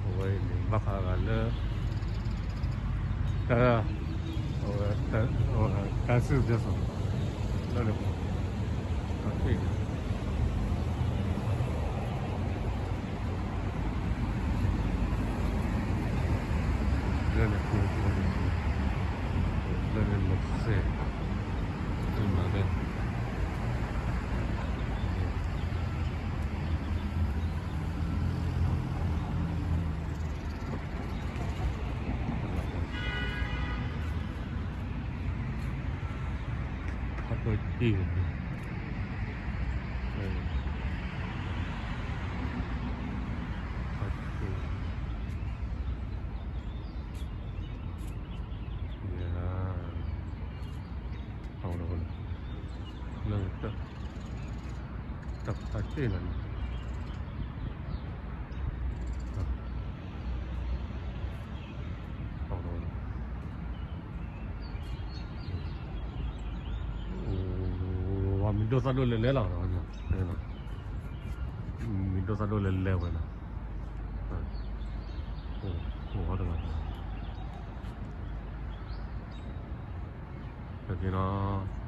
အဝဲအံၤန့ၣ် ဘၣ်ဃးဂၤလၢ တၢ် အဝဲ တၢ် တၢ်စံၣ်စိၤတဲစိၤ လၢန့ၣ် တၢ်တ့ၢ်န့ၣ် လၢန့ၣ် လၢန့ၣ်လီၤစဲး လၢမၤသ့ ဖးဒိၣ်တ့ၢ်န့ၣ် ဖးဒိၣ် ယၤ လၢ တၢ်ဖးတ့ၢ်လီၤန့ၣ် မံၤဒိၣ်သၣ်ဒိၣ်လဲၤလဲၤလီၤ မံၤဒိၣ်သၣ်ဒိၣ်လဲၤလဲၤဝဲလီၤ အိၣ်တဂၤ ကဲနီၤ